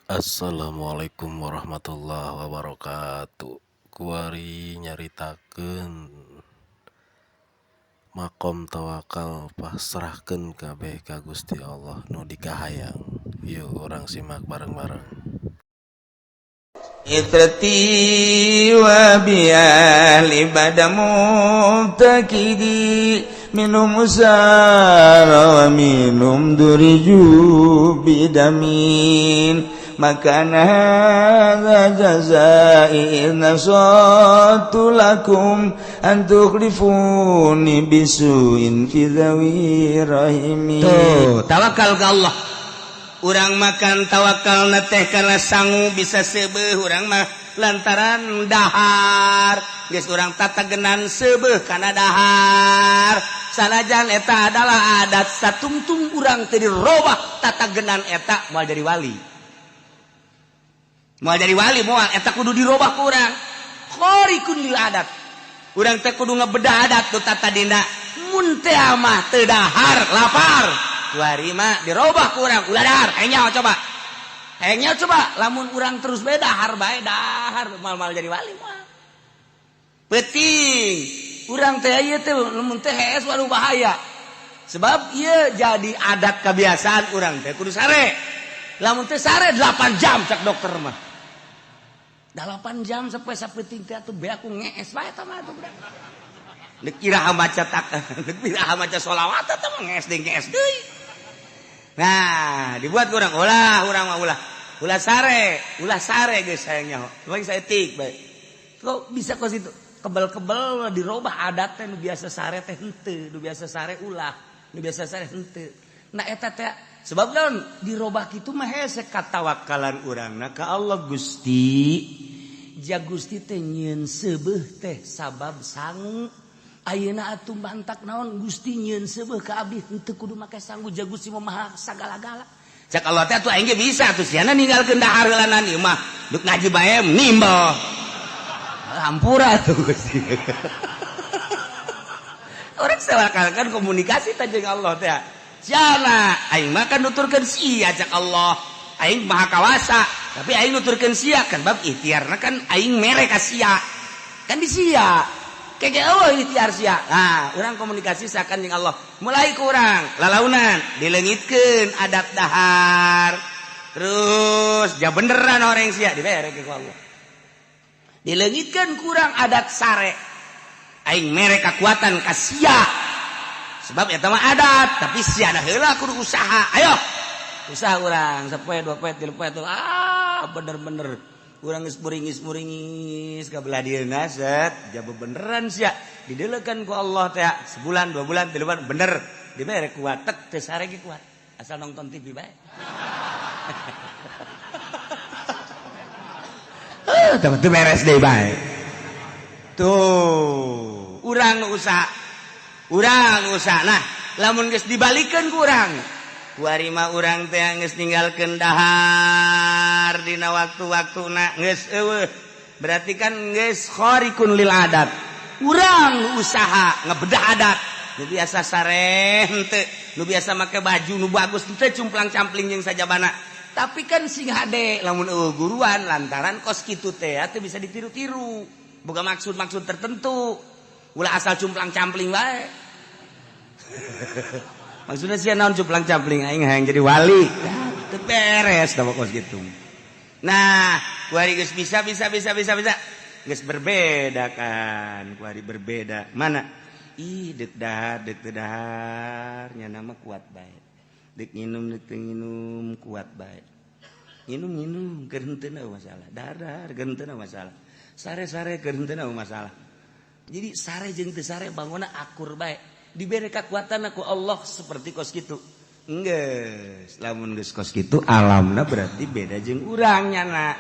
Assalamualaikum warahmatullahi wabarakatuh. Kuari nyaritakeun makom tawakal pasrahkeun kabeh ka Gusti Allah nu dikahayang. Yuk urang simak bareng-bareng. Itrati wa biali bada mubtakidi minum musara wa minum duriju bidamin maka hadza jazai nasatu lakum an tukhlifuni bisuin fi dhawi rahimi. Tuh, tawakal ka Allah. Urang makan tawakal na teh karena sangu bisa seubeuh urang mah lantaran dahar. Geus urang tatagenan seubeuh kana dahar. Sanajan eta adalah adat satungtung urang teu dirobah tatagenan eta moal jadi wali. Moal jadi wali moal eta kudu dirobah ku urang. Khariqun lil adat. Urang teh kudu ngebedah adat nu tatadina. Mun teh mah teu dahar lapar. Kuari mah dirobah ku urang ulah dahar. Hayang nyaho coba. Hayang nyaho coba lamun urang terus bae dahar bae dahar mal-mal jadi wali moal. Penting urang teh ieu teh lamun teh hees waduh bahaya. Sebab ieu jadi adat kebiasaan urang teh kudu sare. Lamun teh sare 8 jam cak dokter mah. 8 jam sampai sapeting teh atuh beak ku ngees bae eta mah atuh budak. Deuk iraha maca tak, deuk iraha maca sholawat eta mah ngees deui ngees deui. Nah, dibuat kurang ulah urang mah ulah. Ulah sare geus hayang nyaho. Cuma saeutik bae. Kok bisa kos itu? Kebel-kebel dirobah adat teh nu biasa sare teh henteu, nu biasa sare ulah, nu biasa sare henteu. Nah eta teh sebab naon dirobah kitu mah hese katawakalan urangna ka Allah Gusti. Ja Gusti teh nyieun seubeuh teh sabab sangu. Ayeuna atuh mantak naon Gusti nyieun seubeuh ka abdi henteu kudu make sangu ja Gusti mah maha sagala-gala. Cak Allah teh atuh aing ge bisa atuh siana ninggalkeun dahar heulanan ieu mah. Duk ngaji bae nimbel. Hampura tuh Gusti. Orang kan komunikasi teh jeung Allah teh. Siana aing mah kan nuturkeun sia cak Allah. Aing maha kawasa, tapi aing nuturkeun sia kan bab ikhtiarna kan aing mere ka sia. Kan di sia. Keke eueuh ikhtiar sia. Nah, urang komunikasi sakan jeung Allah. Mulai kurang lalaunan dileungitkeun adat dahar. Terus ja beneran orang sia dibere ku Allah. Dileungitkeun kurang adat sare. Aing mere kakuatan ka sia. Sebab eta mah adat, tapi sia da heula kudu usaha. Ayo. Usaha urang sapoe dua poe tilu poe ah bener-bener urang geus muringis-muringis ka belah dieuna set ja bebeneran sia dideulekeun ku Allah teh sebulan dua bulan tilu bulan bener dibere kuat tek teu sare ge kuat asal nonton TV bae. Teu beres deui bae. Tuh, urang nu usaha. Urang usaha. Nah, lamun geus dibalikeun ku urang. Kuari mah urang teh geus ninggalkeun dahar dina waktu-waktuna geus eueuh. Berarti kan geus khariqun lil adat. Urang usaha ngebedah adat. Nu biasa sare henteu, nu biasa make baju nu bagus henteu cumplang-campling jeung sajabana. Tapi kan sing hade lamun eueuh guruan lantaran kos kitu teh teu bisa ditiru-tiru. Boga maksud-maksud tertentu. Ulah asal cumplang-campling bae. Maksudnya sia naon cumplang-campling aing hayang jadi wali. Teu beres da kos kitu. Nah, kuari geus bisa bisa bisa bisa bisa. Geus berbeda kan, kuari berbeda. Mana? Ih, deuk dahar, deuk teu dahar, nya mah kuat bae. Dek nginum, dek nginum, kuat bae. Nginum-nginum, keur henteu masalah. Dahar-dahar, keur henteu masalah. Sare-sare, keur henteu masalah. Jadi sare jeung teu sare bangunna akur bae. Dibere kekuatan ku Allah seperti kos kitu. Geus, lamun geus kos kitu alamna berarti beda jeung urang nyana.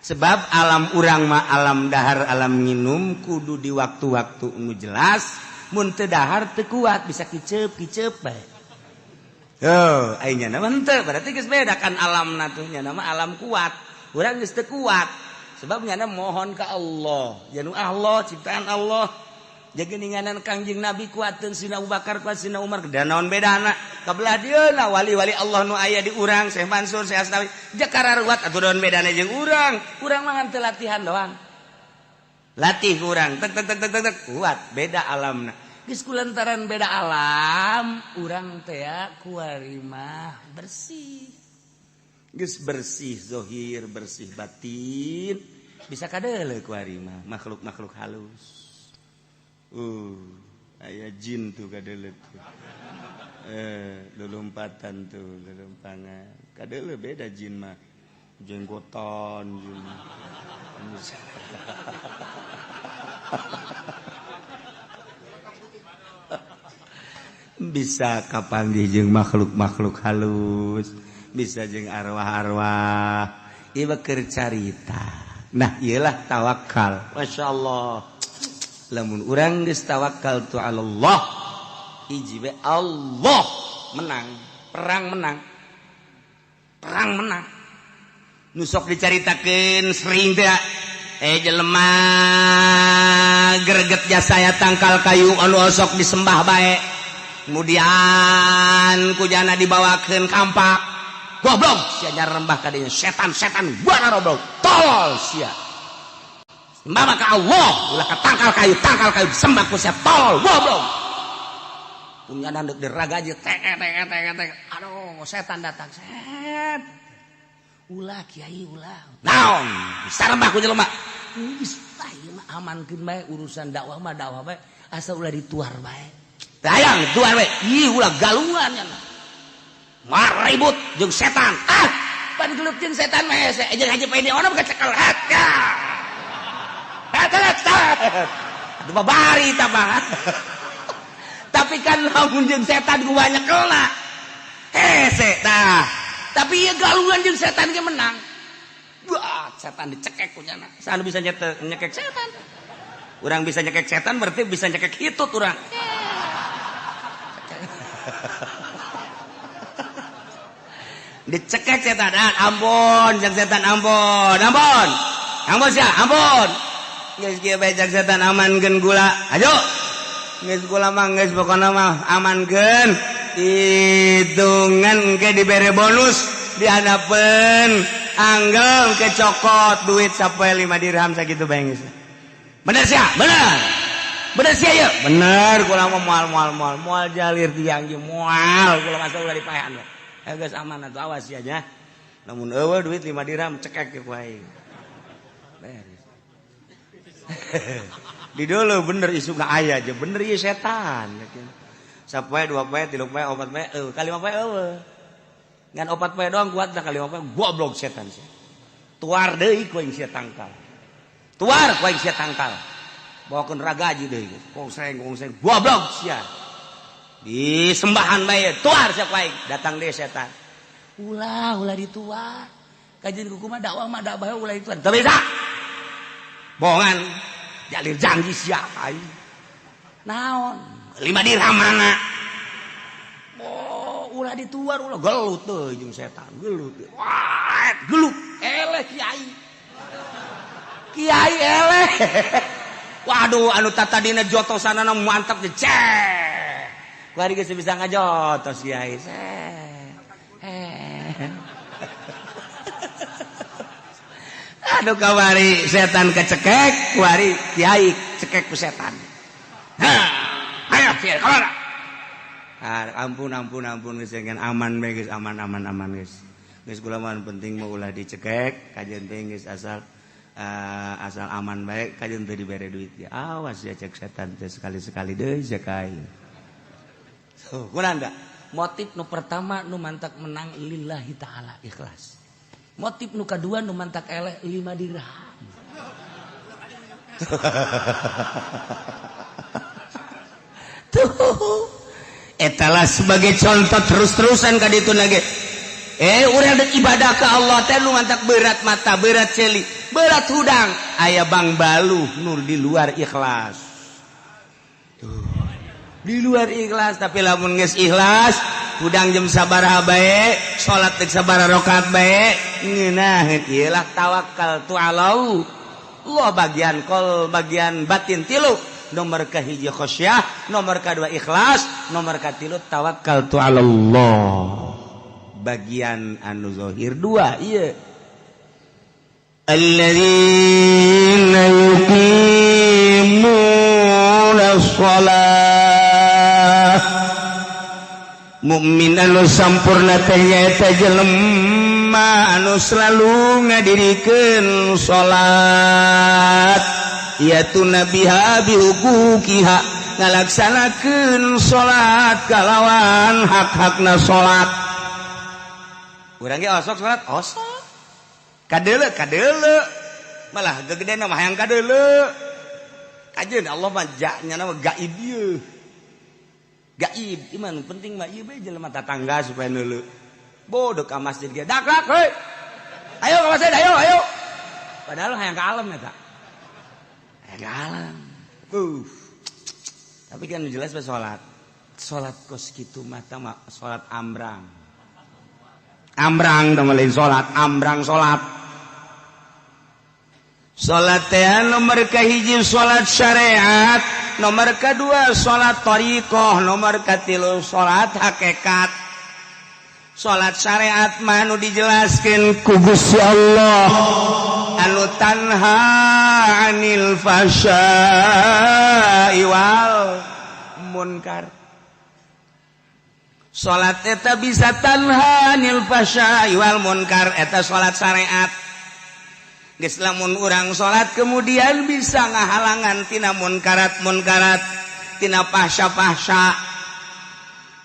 Sebab alam urang mah alam dahar, alam nginum kudu di waktu-waktu nu jelas. Mun teu dahar teu kuat bisa kiceup-kiceup bae. Oh, aing nya mah henteu, berarti geus beda kan alamna tuh nya mah alam kuat. Urang geus teu kuat. Sebab nyana mohon ka Allah, janu Allah ciptaan Allah. Jageninganan Kangjeng Nabi kuateun Sina Abu Bakar kuat Sina Umar dan naon bedana kabelah dieuna wali-wali Allah nu aya di urang Syekh Mansur Syekh Asnawi jakara ruwat atuh naon bedana jeung urang urang mah ngan teu latihan doang latih urang tek tek tek tek tek kuat beda alamna geus kulantaran beda alam urang teh kuari mah bersih geus bersih zahir bersih batin bisa kadeuleu kuari mah makhluk-makhluk halus. Aya jin tuh kadeuleu tuh. Lulumpatan tuh, lulumpangan. Kadeuleu beda jin mah. Jenggotan jin. Bisa kapanggih jeung makhluk-makhluk halus, bisa jeung arwah-arwah. Ieu keur carita. Nah, ieulah tawakal. Masyaallah. Lamun urang geus tawakal tu Allah hiji we Allah menang perang menang perang menang nu sok dicaritakeun sering teh jelema greget jasa tangkal kayu anu osok disembah bae kemudian kujana dibawakeun kampak goblok sia nyarembah ka dinya setan-setan buana roblok tolol sia sembah ka Allah ulah ka tangkal kayu disembah ku sia tolol goblok punya deuk diragaji tek tek tek tek aduh setan datang set ulah kiai ulah naon sarembah ku jelema geus ieu mah amankeun bae urusan dakwah mah dakwah bae asa ulah dituar bae hayang tuar bae ih ulah galungan nya maribut jeung setan ah pan gelut jeung setan mah hese jeung haji pede ono kacekel hat aduh babari tabah. Tapi kan lamun jeung setan ku banyak kela hese tah. Tapi ieu galungan jeung setan ge menang. Wah, setan dicekek ku nyana. Saha bisa nyekek setan? Urang bisa nyekek setan berarti bisa nyekek hitut urang. Dicekek setan. Ah, ampun jeung setan ampun. Ampun. Ampun sia, ampun. Geus kieu bae cak setan amankeun gula. Ayo. Geus gula mah geus pokona mah amankeun. Hitungan engke dibere bonus dihanapeun anggel ke cokot duit sampai 5 dirham sakitu bae geus. Bener sia? Bener. Bener sia ieu? Bener kula mah moal moal moal moal jalir tiang ge moal kula masa ulah dipaehan. Geus aman atuh awas sia nya. Lamun eueuh duit 5 dirham cekek ku aing. Beres. Di dulu bener isu nggak aya aja bener ieu setan sapoe dua poe tilu poe opat poe eueuh kalima poe eueuh ngan opat poe doang kuat dah kalima poe goblok setan sia tuar deui ku aing sia tangkal tuar ku aing sia tangkal bawakeun ragaji deui kongseng kongseng goblok sia disembahan bae tuar sia ku aing datang deui setan ulah ulah dituar kajian kuku mah dakwah mah dakwah ulah dituar teu bisa bohongan jalir janji sia aing naon 5 dirham mana oh ulah dituar ulah gelut teu jeung setan gelut wah gelut eleh kiai kiai eleh waduh anu tatadina jotosanana mantap cek kuari geus bisa ngajotos kiai aduh kawari setan kecekek kuari kiai cekek ku setan. Ha, ayo kiai kamana? Ampun ampun ampun geus aman bae geus aman aman aman geus. Geus kula mah penting mah ulah dicekek kajeun teh geus asal asal aman bae kajeun teu dibere duit ya. Awas ya cek setan teh sekali-sekali deui cek aing. Tuh, kunaon da? Motif nu pertama nu mantak menang lillahi taala ikhlas. Motif nu kadua nu mantak eleh 5 dirham. Tuh. Etalah sebagai contoh terus-terusan ka ditu lagi. Urang deuk ibadah ka Allah teh nu mantak berat mata, berat celi, berat hudang. Aya bang baluh nur di luar ikhlas. Tuh. Di luar ikhlas tapi lamun geus ikhlas hudang jam sabaraha bae, salat deuk sabaraha rakaat bae, ngeunah ieu lah tawakal tu Allah. Allah bagian kol, bagian batin tilu, Nomor kahiji khasyah, nomor kadua ikhlas, nomor katilu tawakal tu Allah. Bagian anu zahir dua ieu. Alladzina yuqimuna shalah. Mukmin anu sampurna teh nyaeta jelema anu selalu ngadirikeun salat, yaitu nabiha bihuquqiha, ngalaksanakeun salat kalawan hak-hakna salat. Urang ge osok salat, osok. Kadeuleu, kadeuleu. Malah gegedena mah hayang kadeuleu. Kajeun Allah mah nya mah gaib ieu. Gaib, iman penting mah ieu bae jelema tatangga supaya neuleu. Bodoh ka masjid ge dak dak heuy. Ayo ka masjid, ayo, ayo. Padahal hayang ka alam eta. Hayang ka alam. Tapi kan jelas bae salat. Salat kos kitu mah mah salat ambrang. Ambrang teh lain salat, ambrang salat. Salat teh nomor kahiji salat syariat, nomor kedua salat thariqah, nomor katilu salat hakikat. Salat syariat mah anu dijelaskeun ku Gusti Allah, anu tanha anil fahsya'i wal munkar. Salat eta bisa tanha anil fahsya'i wal munkar, eta salat syariat. Geus lamun urang salat kemudian bisa ngahalangan tina munkarat-munkarat, tina fahsya-fahsya.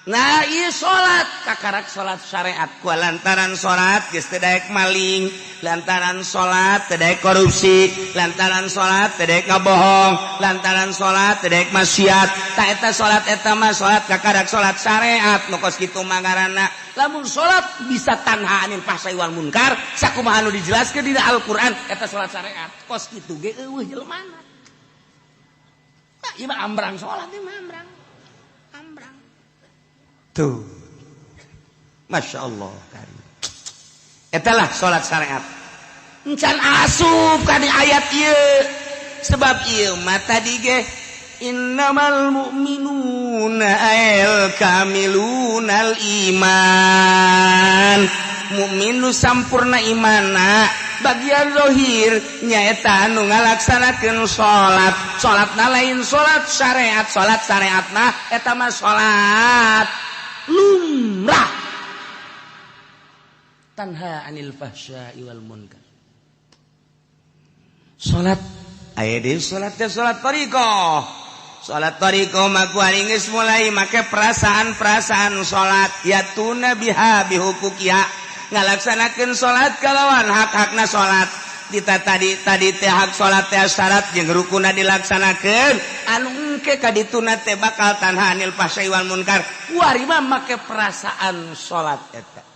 Nah, ieu salat kakarak salat syariat ku lantaran salat geus teu daek maling, lantaran salat teu daek korupsi, lantaran salat teu daek ngabohong, lantaran salat teu daek maksiat. Ta eta salat eta mah salat kakarak salat syariat nu kos kitu mah ngaranna. Lamun salat bisa tanha anil fahsya'i wal munkar, sakumaha anu dijelaskeun dina Al-Qur'an eta salat syariat. Kos kitu ge eueuh jelemana. Nah, ieu mah ambrang salat ieu mah ambrang. Ambrang. Tuh. Masya Allah. Etalah salat syariat. Encan asup ka di ayat ieu. Sebab ieu mah tadi ge innamal mu'minuna al kamilunal iman. Mukmin nu sampurna imana bagian zahir nyaeta anu ngalaksanakeun salat. Salatna lain salat syariat, salat syariatna eta mah salat lumrah. Tanha anil fahsya'i wal munkar. Salat aya deui salat teh salat thariqah. Salat thariqah mah ku ari geus mulai make perasaan-perasaan salat, yatuna biha bihuquqiha, ngalaksanakeun salat kalawan hak-hakna salat. Dita tadi tadi teh hak salat teh syarat jeung rukunna dilaksanakeun, anu engke ka dituna teh bakal tanha anil fahsya'i wal munkar. Kuari mah make perasaan salat eta.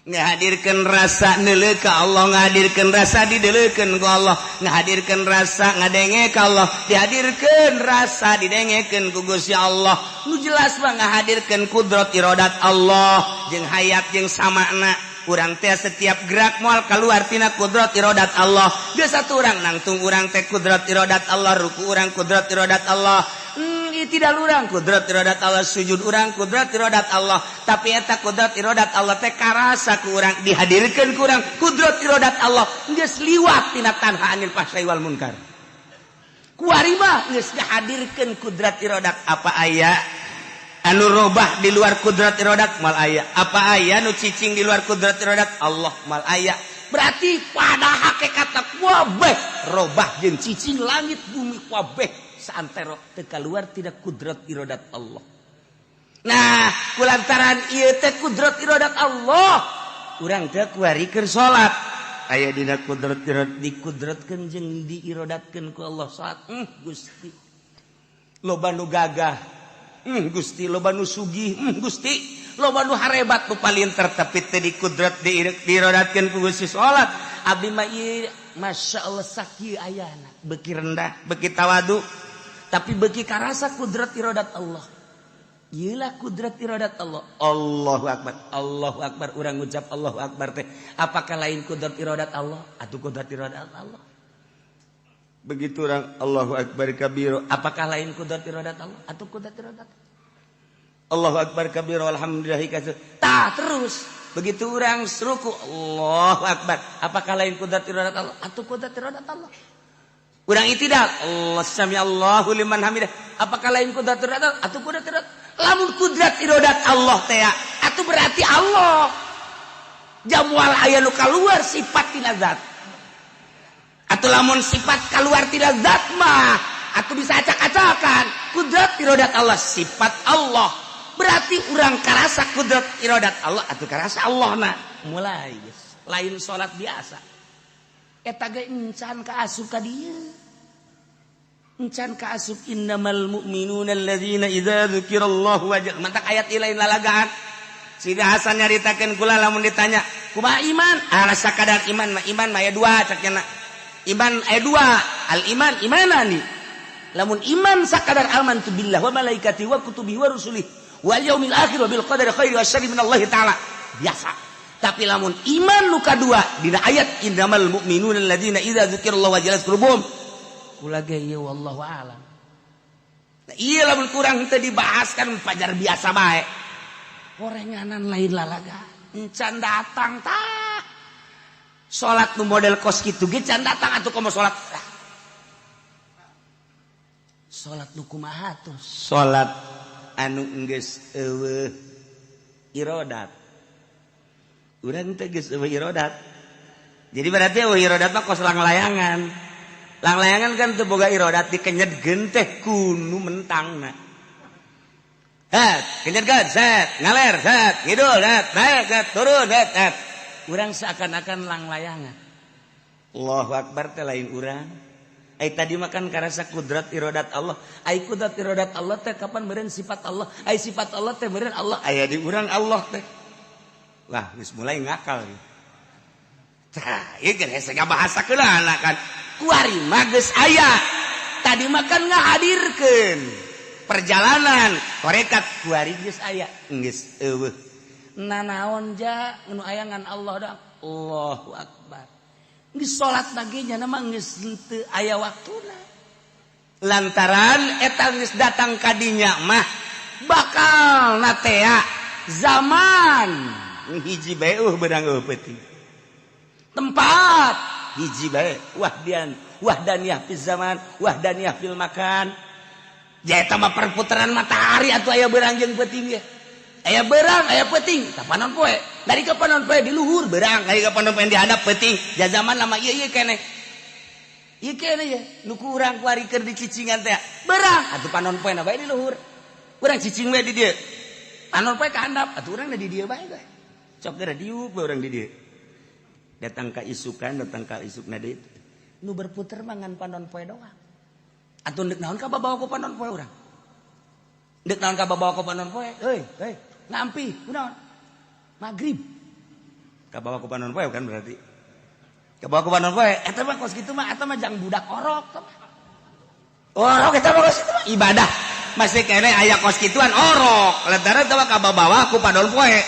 Ngahadirkeun rasa neuleuh ka Allah, ngahadirkeun rasa dideleukeun ku Allah, ngahadirkeun rasa ngadenge ka Allah, dihadirkeun rasa didengekeun ku Gusti Allah. Nu jelas mah ngahadirkeun kudrat iradat Allah jeung hayat jeung samakna. Urang teh setiap gerak moal keluar tina kudrat iradat Allah. Geus satu urang nangtung urang teh kudrat iradat Allah, ruku urang kudrat iradat Allah. Tidak urang kudrat iradat Allah, sujud urang kudrat iradat Allah. Tapi eta kudrat iradat Allah teh karasa ku urang, dihadirkeun ku urang kudrat iradat Allah geus liwat tina tanha anil fahsya'i wal munkar. Kuari mah geus dihadirkeun kudrat iradat, apa aya anu robah di luar kudrat iradat? Mal aya. Apa aya nu cicing di luar kudrat iradat Allah? Mal aya. Berarti pada hakikatna kabeh robah jeung cicing langit bumi kabeh saantero teu kaluar tidak kudrat iradat Allah. Nah, kulantaran ieu teh kudrat iradat Allah, urang teh kuari keur salat aya dina kudrat iradat, dikudratkeun jeung diiradatkeun ku Allah salat. Gusti loba nu gagah, Gusti loba nu sugih, Gusti loba nu harebat nu palinter, tapi teu dikudrat diiradatkeun ku Gusti salat. Abdi mah ieu Masya Allah sakieu ayana, beuki rendah, beuki tawadu, tapi beuki karasa kudrat iradat Allah. Iyalah kudrat iradat Allah. Allahu Akbar, Allahu Akbar. Urang ngucap Allahu Akbar teh apakah lain kudrat iradat Allah? Atuh kudrat iradat Allah. Begitu orang Allahu Akbar kabiro, apakah lain kudrat iradat Allah atau kudrat iradat Allahu Akbar kabiro, alhamdulillahi katsir. Tah terus begitu orang ruku Allahu Akbar, apakah lain kudrat iradat Allah atau kudrat iradat Allah? Urang itidal, Allah sami Allahu liman hamidah, apakah lain kudrat iradat Allah atau kudrat iradat? Lamun kudrat iradat Allah teh atuh berarti Allah jamual aya nu kaluar sifat tina zat. Atau lamun sifat keluar tidak zat mah atau bisa acak-acakan. Kudrat irodat Allah sifat Allah, berarti urang karasa kudrat irodat Allah atau karasa Allah. Nah, mulai guys, lain salat biasa eta ge encan ka asup ka dieu, encan ka asup innamal mu'minuna alladzina idza dzukirallahu wajah. Mantak ayat lain lalagaan. Sidi Hasan nyaritakeun kula, lamun ditanya kumaha iman, ala sakadar iman mah, iman mah aya dua cak nya. Iman ayat dua, al iman imanani. Lamun iman sakadar amantu billah wa malaikati wa kutubihi wa rusulih wal yaumil akhir wa bil qadari khairi wa syarri min Allah taala, biasa. Tapi lamun iman nu kadua dina ayat innamal mu'minuna alladzina idza dzukirallahu wajilat qulubuhum, kula ge ieu wallahu alam. Nah, iya lamun kurang teu dibahas kan pajar biasa bae, horenganan lain lalaga encan datang. Tah, salat nu model kos kitu ge can datang atuh. Komo salat, salat nu kumaha tuh? Salat anu geus eueuh irodat. Urang teh geus eueuh irodat, jadi berarti eueuh irodat mah kos langlayangan. Langlayangan kan teu boga irodat, dikenyetkeun teh kunu mentangna. Het, kenyetkeun, set, ngaler, set, ngidul, set, naik, set, turun, set, set. Urang seakan-akan langlayangan. Allahu Akbar teh lain urang. Ai tadi makan karasa kudrat irodat Allah. Ai kudrat irodat Allah teh kapan meureun sifat Allah? Ai sifat Allah teh meureun Allah aya di urang Allah teh. Wah, geus mulai ngakal. Tah, ieu geus hese ngabahasa keula kan. Kuari mah geus aya. Tadi makan ngahadirkeun perjalanan tarekat kuari geus aya. Geus eueuh nanaon ja nu ayangan Allah dah. Allahu Akbar. Geus salat lagi nya mah geus henteu aya waktuna, lantaran eta geus datang kadinya mah bakal natea zaman hiji bae beurang eueuh peuting, tempat hiji bae, wahdian wahdaniyah fil zaman, wahdaniyah fil makan. Ja eta mah perputaran matahari atuh, aya beurang jeung peuting ge. Aya berang, aya peuting, ka panon poe. Dari ke panon poe di luhur berang, dari ke panon poe di handap peuting. Ja zaman lama ieu ieu keneh. Ieu keneh ye, nu ku urang kuari keur dicicingan teh. Berang, atuh panon poe na bae di luhur. Urang cicing we di dieu. Panon poe ka handap, atuh urang di dieu bae we. Sok geura diuk we urang di dieu. Datang ka isukan, datang ka isukna deui. Nu berputer mah ngan panon poe doang. Atuh deuk naon ka babawa ku panon poe urang? Deuk naon ka babawa ku panon poe? Heuy, heuy. Ngampi kunaon maghrib kabawa ku panon poe kan, berarti kabawa ku panon poe. Eta mah kos kitu mah, eta mah jang budak orok, orok eta mah. Kos kitu mah ibadah masih kene aya kos kituan orok, lantaran eta mah kabawa ku panon poe,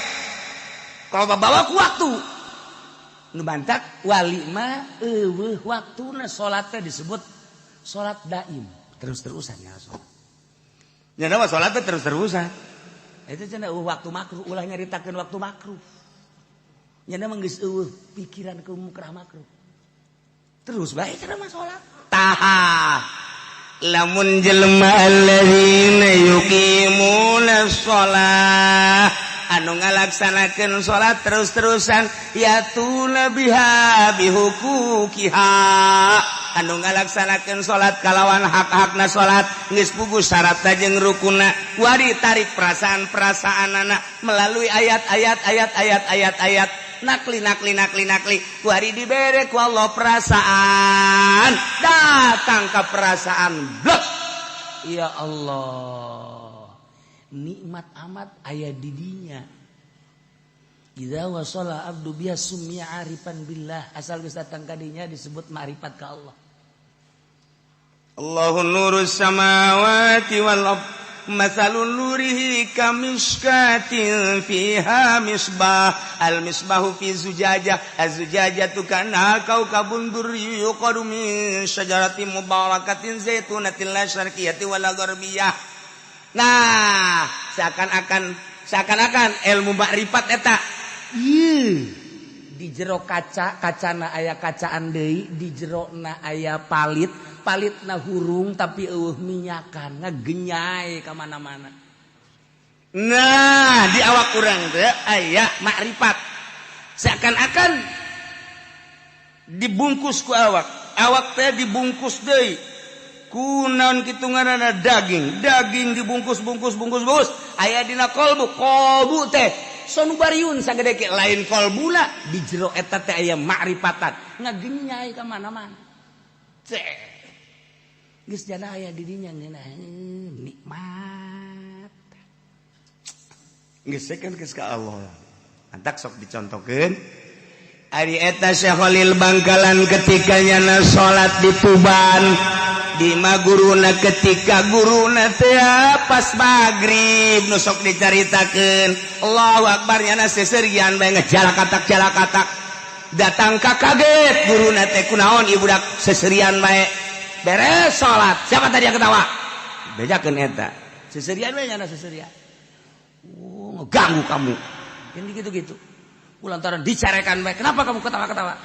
kabawa ku waktu. Nu bantak wali mah eueuh waktuna, salat teh disebut salat daim, terus-terusan ya salat. Nya mah salat teh terus-terusan. Itu cenah eueuh waktu makruh, ulah nyaritakeun waktu makruh. Nya mah geus eueuh pikiran ke mukrah makruh. Terus bae cenah mah salat. Tah, lamun jelema alladzina yuqimuna shalah, anu ngalaksanakeun salat terus-terusan, yatuna biha bihuquqiha, anu ngalaksanakeun salat kalawan hak-hakna salat, geus puguh syaratna jeung rukunna, wari tarik perasaan-perasaan anak melalui ayat-ayat, ayat-ayat, ayat-ayat nakli, nakli, nakli, nakli, kuari dibere ku Allah perasaan, datang ke perasaan blok, ya Allah, nikmat amat aya di dinya. Idza wasala abdu biha summiya arifan billah, asal geus datang ka dinya disebut ma'rifat ka Allah. Allahu nurus samawati wal ard. Masalun nurihi kamiskatin fiha misbah al misbahu fi zujajah az-zujajatu kana kaukabun durri yuqadu min syajaratin mubarakatin zaitunatin la syarqiyyati wala gharbiyah. Nah, seakan-akan ilmu makrifat eta. Ieu di jero kaca, kacana aya kacaan deui, di jerona aya palit, palitna hurung tapi eueuh minyakan, ngagenyai ka mana-mana. Nah, di awak urang teh aya makrifat. Seakan-akan dibungkus ku awak, awak teh dibungkus deui ku naon kitu ngaranna daging, daging dibungkus-bungkus bungkus-bungkus aya dina kolbu, kolbu teh sonubariun sagede ke lain kolbuna di jero eta teh aya makrifatan, ngagenyai ka mana-mana. Cek geus jana aya di dinya ngeunah nikmat. Geus kan geus ka Allah. Antak sok dicontohkeun. Ari eta Syekh Khalil Bangkalan ketika nyana salat di Tuban di ma guruna ketika guruna teh pas magrib nu sok dicaritakeun Allahu akbar nyana seserian bae ngejalakatak-jalakatak datang ka kaget guruna teh kunaon ieu budak seserian bae beres salat siapa tadi yang ketawa bejakeun eta seserian bae nyana seserian oh ngeganggu kamu ini gitu-gitu lantaran dicarekan bae kenapa kamu ketawa-ketawa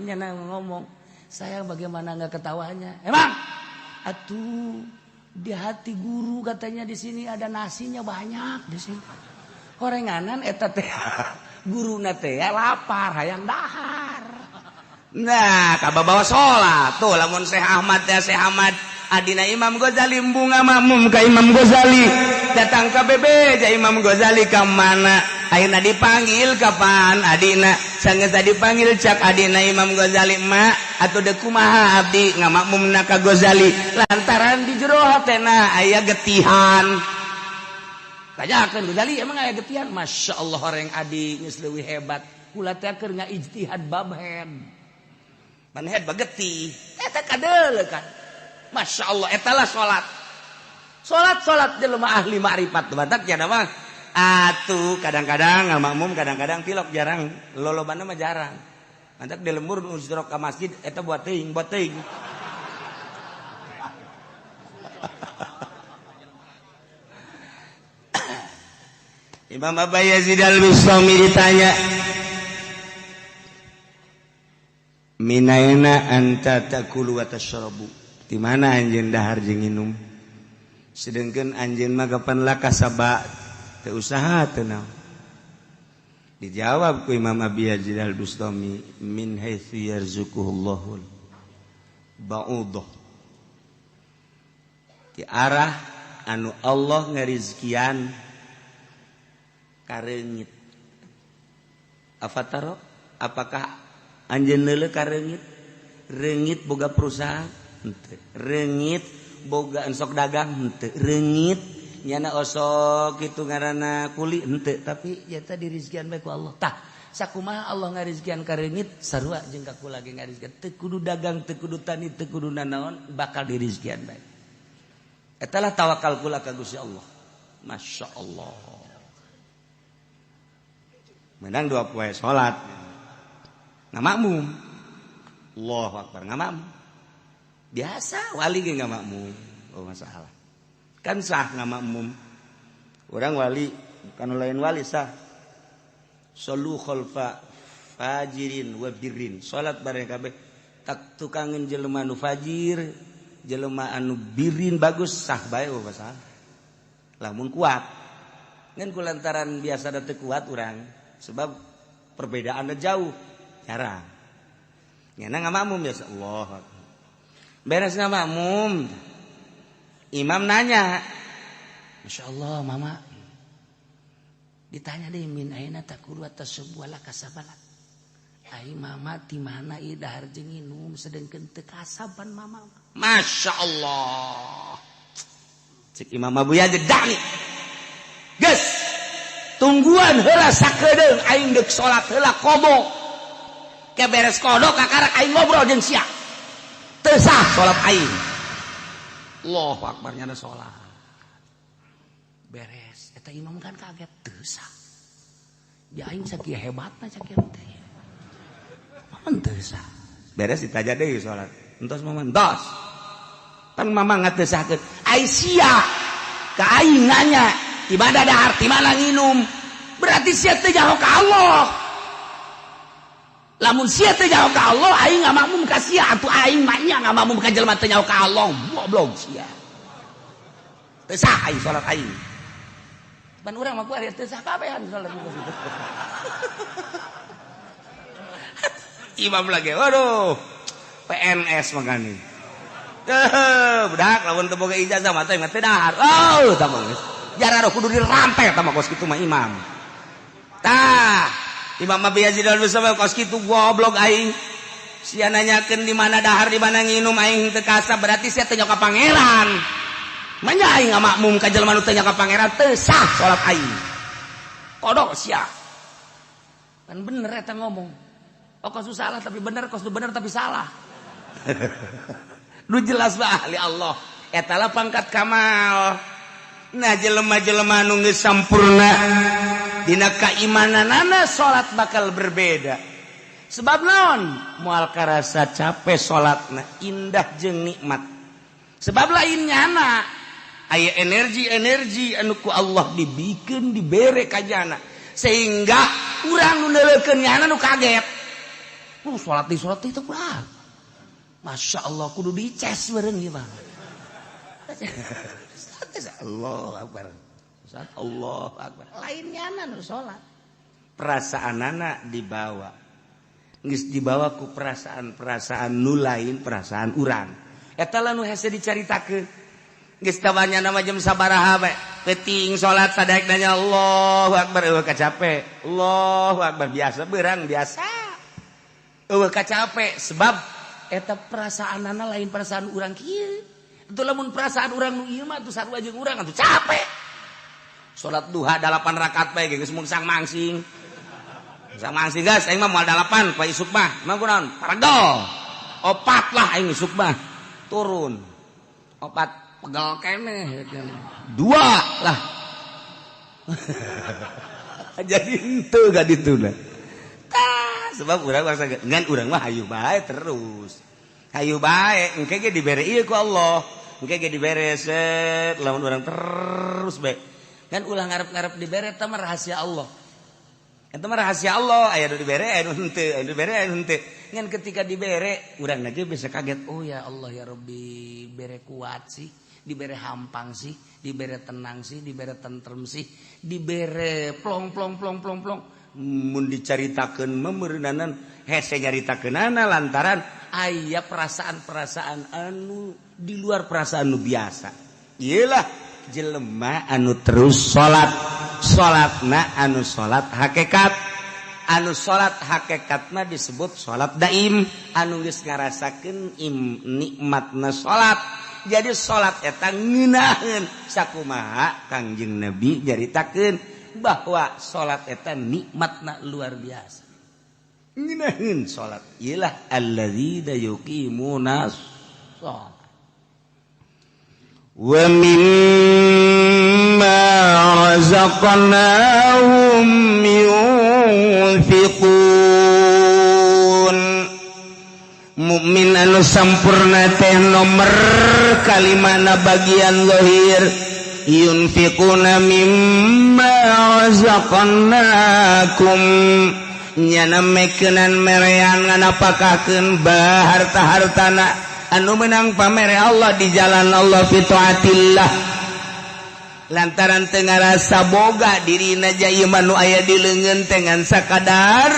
nyana ngomong saya bagaimana nggak ketawanya emang atuh di hati guru katanya di sini ada nasinya banyak di sini horenganan eta teh guruna teh lapar hayang dahar. Nah kababawa salat tuh lamun Syekh Ahmad teh Syekh Ahmad adina Imam Ghazali bunga makmum ka Imam Ghazali datang ka bebeja Imam Ghazali ka mana ayeuna dipanggil kapan adina sanggeus dipanggil cak adina Imam Ghazali ma atuh deuk kumaha abdi ngamakmumna ka Ghazali lantaran di jero hatena aya getihan tanyakeun Ghazali emang aya getihan Masya Allah horeng adi geus leuwih hebat kula teh keur ngaijtihad bab head manhead bagetih eta kadeuleu kan Masya Allah etalah salat salat salat jelema ahli makrifat batak nya mah atuh kadang-kadang ngamakmum kadang-kadang tilok jarang lolobana mah jarang mantak di lembur nu ka masjid eta buat teuing buat teuing Imam Abu Yazid Al-Bustami ditanya minaina anta takulu wa tashrabu di mana anjeun dahar jeung nginum sedengkeun anjeun mah kapan lakasaba teu usaha teu naon dijawab ku Imam Abi Yazid Al-Bustami min haitsu yarzuquhullahul ba'udah di arah anu Allah ngarizkian kareungit afataro apakah anjeun leuleuh kareungit reungit boga perusahaan henteu reungit boga ensok dagang henteu reungit nyana osok kitu ngaranna kuli henteu tapi eta dirizkian bae ku Allah tah sakumaha Allah ngarizkian ka reungit sarua jeung ka kula ge ngarizkian teu kudu dagang teu kudu tani teu kudu nanaon bakal dirizkian bae eta lah tawakal kula ka Gusti Allah Masya Allah menang dua poe salat ngamakmum Allahu akbar ngamakmum biasa wali ge ngamakmum oh masalah kan sah ngamakmum orang wali bukan lain wali sah solu khalfa fajirin wa birrin salat bareng kabeh tak tukangeun jelema nu fajir jelema anu birin bagus sah bae oh masalah lamun kuat ngan kulantaran biasa da teu kuat urang sebab perbedaannya jauh jarang nyana ngamakmum biasa Allah beres ngamakmum imam nanya Masya Allah mama ditanya deh min aina takulu atas sebuah kasabalat ai mama di mana ieu dahar jeung nginum sedengkeun teu kasaban mama Masya Allah cek Imam Abu Yazid dani geus tungguan heula sakedeung aing deuk salat heula kobo ke beres kodok kakarak aing ngobrol jeung sia teu sah salat aing Allahu akbar nyana salat Beres eta imam kan kaget teu sah. Ya aing sakieu hebatna sakieu teh. Mamang teu sah. Beres ditaja deui salat. Entos mamang entos. Pan mamang teu sahkeun. Ai sia ka aing nanya, ibadah dahar ti mana nginum? Berarti sia teu nyaho ka Allah. Lamun sia teu nyaho ka Allah, aing ngamakmum ka sia atuh aing mah nya ngamakmum ka jelema teu nyaho ka Allah. Goblok sia. Teu sah aing salat aing. Pan urang mah kuari teu sah kabehan salat kitu. Imam lagi, waduh. PNS makane. Budak lamun teu boga ijazah mah teh teu dahar. Oh, tah mah geus. Jararo kudu dirampe tah mah kos kitu mah imam. Tah, Imam Abi Yazid al-Bustami kos kitu goblok aing. Sia nanyakeun di mana dahar, di mana nginum aing teu kasa berarti sia teu nyaho ka pangeran. Manya aing ngamakmum ka jelema nu teu nyaho ka pangeran teu sah salat aing. Kodok sia. Kan bener eta ngomong. Oh kos salah tapi bener, kos bener tapi salah. Nu jelas mah ahli Allah. Eta lah pangkat kamal. Nah jelema-jelema nu geus sampurna dina keimananana salat bakal berbeda. Sebab naon? Moal karasa capek salatna, indah jeung nikmat. Sebab lain nyana aya energi-energi anu ku Allah dibikeun dibere ka jana sehingga urang nu neuleukeun nyana nu kaget. Salat di salat itu kurang. Masya Allah kudu dices bareng ieu mah. Allah akbar. Allah akbar. Lain nyana nu salat. Perasaanana dibawa. Geus dibawa ku perasaan-perasaan nu lain, perasaan urang. Eta lah nu hese dicaritakeun. Geus tawanya nama jam sabaraha bae. Peuting salat sadaek nanya Allahu akbar eueuh kacape. Allahu akbar biasa beurang biasa. Eueuh kacape sebab eta perasaanana lain perasaan urang kieu. Itu lamun perasaan urang nu ieu mah atuh sarua jeung urang atuh capek. Salat duha 8 rakaat bae geus mungsang mangsing. Mungsang mangsing guys, aing mah moal 8 poe isuk mah. Emang kunaon? Paregel. Opat lah aing isuk mah. Turun. Opat pegel keneh. 2 lah. Jadi henteu ga dituna. Tah, sebab urang bangsa ngan urang mah hayu bae terus. Hayu bae engke ge dibere ieu ku Allah. Engke ge dibere set lamun urang terus bae. Kan ulah ngarep-ngarep dibere eta mah rahasia Allah. Eta mah rahasia Allah, aya nu dibere aya nu henteu, aya nu dibere aya nu henteu. Ngan ketika dibere urang lagi bisa kaget, oh ya Allah ya Rabbi, bere kuat sih, dibere hampang sih, dibere tenang sih, dibere tentrem sih, dibere plong plong plong plong plong. Mun dicaritakeun mah meureunanan hese nyaritakeunana lantaran aya perasaan-perasaan anu di luar perasaan nu biasa. Iyalah jelema anu terus salat, salatna anu salat hakikat, anu salat hakikatna disebut salat daim, anu geus ngarasakeun nikmatna salat. Jadi salat eta ngeunaheun sakumaha Kangjeng Nabi nyaritakeun bahwa salat eta nikmatna luar biasa. Ngeunaheun salat iyalah alladzina yuqimuna shalat wa mimma razaqnahum yunfiqun. Mukmin anu sampurna teh nomor kalimana bagian zahir yunfiquna mimma razaqnakum, nyana mekeunan merean nganapakakeun harta-hartana anu menang pamere Allah di jalan Allah fi taatillah, lantaran teu ngarasa boga dirina ja ieu mah nu aya di leungeun teh ngan sakadar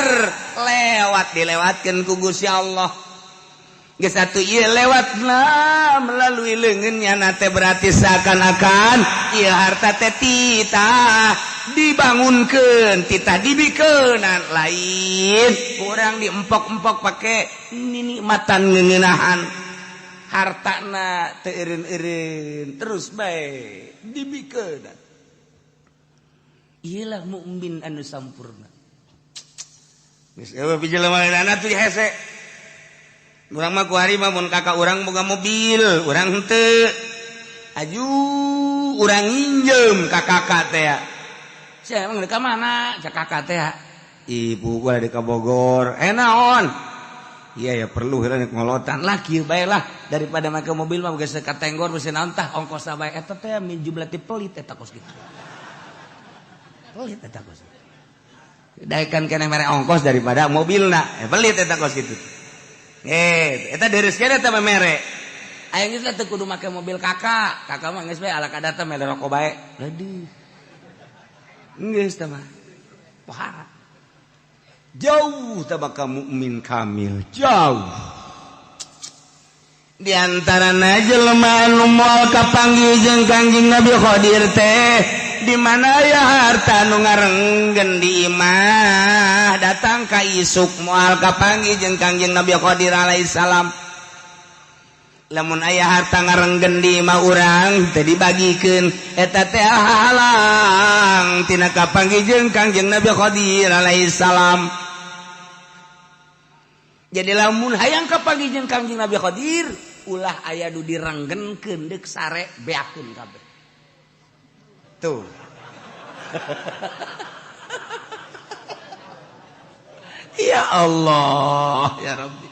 lewat dilewatkeun ku Gusti Allah. Geus atuh ieu lewatna melalui leungeunnya na teh berarti seakan-akan ieu harta teh titah dibangunkeun, titah dibikeunan, lain kurang diempok-empok pake ninikmatan ngeuneunahan hartana teu eureun-eureun terus bae dibikeunan. Iyalah mukmin anu sampurna. Geus eueuh pijelema lainna tuh hese. Urang mah kuari mah mun kakak urang boga mobil, urang henteu. Aju urang nginjem ka kakak teh. Sia emang deuk ka mana? Cak kakak teh. Ibu gua di Bogor. Eh naon? Iya ya perlu heula ngolotan lah kieu bae lah daripada make mobil mah geus ka tenggor geus naon tah ongkosna bae eta teh jumlah ti pelit eta kos kitu. Pelit eta kos. Daekan keneh mere ongkos daripada mobilna. Pelit eta kos kitu. Eta deres keneh eta mere. Aya geus teu kudu make mobil kakak. Kakak mah geus bae ala kadar teh mere rokok bae. Aduh. Geus teh mah. Pohara. Jauh tabaka mukmin kamil, jauh. Di antarana jelema anu moal kapanggih jeung Kangjeng Nabi Khadir teh di mana aya harta nu ngarenggen di imah datang ka isuk moal kapanggih jeung Kangjeng Nabi Khadir alaihi salam. Lamun aya harta ngarenggen di imah urang teu dibagikeun eta teh halang tina kapanggih jeung Kangjeng Nabi Khadir alaihi salam. Jadi lamun hayang kapanggih jeung Kangjeng Nabi Khadir ulah aya nu direnggenkeun deuk sare beakeun kabeh. Tuh. Ya Allah, ya Rabbi.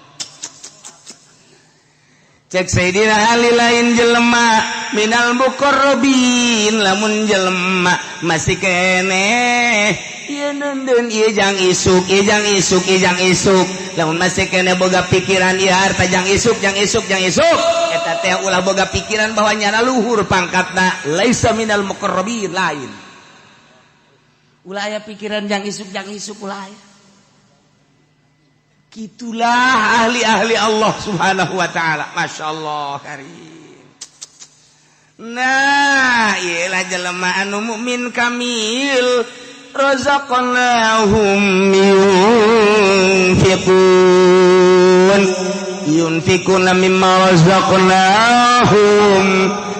Cek Sayyidina Ali lain jelema minal muqarrabin lamun jelema masih keneh ieu neundeun ieu jang isuk ieu jang isuk ieu jang isuk lamun masih keneh boga pikiran ieu harta jang isuk jang isuk jang isuk eta teh ulah boga pikiran bahwa nyana luhur pangkatna laisa minal muqarrabin lain ulah aya pikiran jang isuk ulah aya. Itulah ahli-ahli Allah Subhanahu wa ta'ala. Masya Allah karim. Nah, iyalah jelema anu mukmin kamil razaqnahum yunfiqun yunfiquna mimma razaqnahum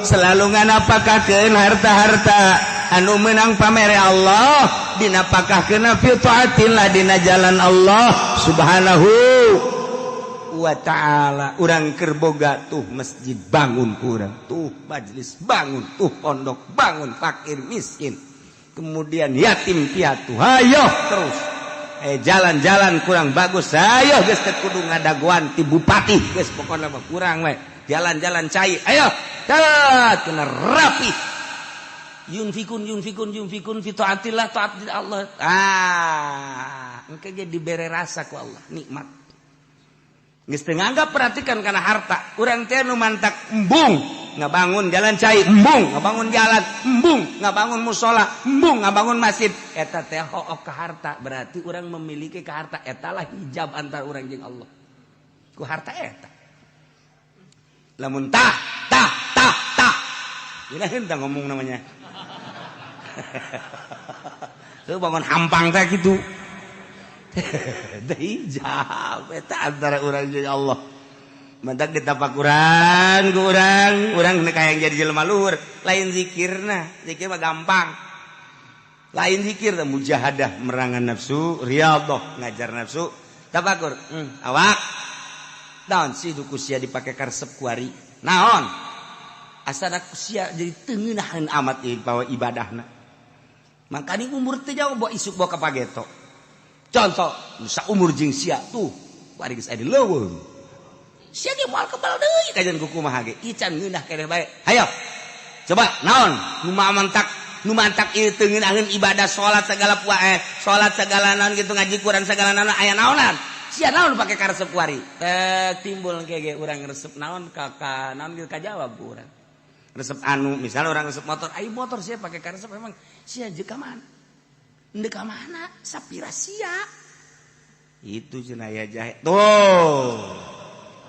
selalu nganapakakeun harta-harta anu menang pamere Allah dinapakahkeun fi taatillah dina jalan Allah Subhanahu wa ta'ala. Urang keur boga tuh masjid bangun kurang, tuh majelis bangun, tuh pondok bangun, fakir miskin, kemudian yatim piatu, hayo terus. Jalan-jalan kurang bagus, ayo geus teu kudu ngadagoan ti bupati, geus pokona mah kurang we. Jalan-jalan cai, ayo tat kena rapi. Yunfikun yunfikun yunfikun fi taatillah taat Allah. Ah, engke ge dibere rasa ku Allah nikmat. Geus teu nganggap perhatikan kana harta. Urang teh nu mantak embung ngabangun jalan cai, embung ngabangun jalan, embung ngabangun musala, embung ngabangun masjid. Eta teh hook ka harta, berarti urang memiliki ka harta. Eta lah hijab antar urang jeung Allah. Ku harta eta. Lamun tah tah tah tah. Dina henteu ngomong namanya. Tuh bangun hampang teh gitu. Hijab eta antara urang jeung Allah. Mantak ditapakuran ku urang, urang hayang jadi jelema luhur, lain zikirna, zikir mah gampang. Lain zikir teh mujahadah merangan nafsu, riyadhah ngajar nafsu, tafakur. Awak. Naon sih duku sia dipake karesep kuari? Naon? Asana sia jadi teu ngeunaheun amat ieu bawa ibadahna. Makanya umur teh jauh bawa isuk bawa ka pageto. Contoh, nusa umur jeung sia tuh, bari geus aya di leuweung. Sia ge moal kebal deui kajian ku kumaha ge. Ican ngeunah keneh bae. Hayo. Coba naon nu mantak ieu teu ngeunaheun ibadah salat segala salat segala naon gitu ngaji Quran segala naon aya naonan. Sia naon pake karesep kuari. Teh timbul ge urang resep naon ka naon ge kajawab ku urang. Resep anu misalnya orang resep motor, ayo motor sia pake karesep emang sia jeung ka mana? Ndek ka mana? Sapira sia. Itu cenah aya jahe. Tuh.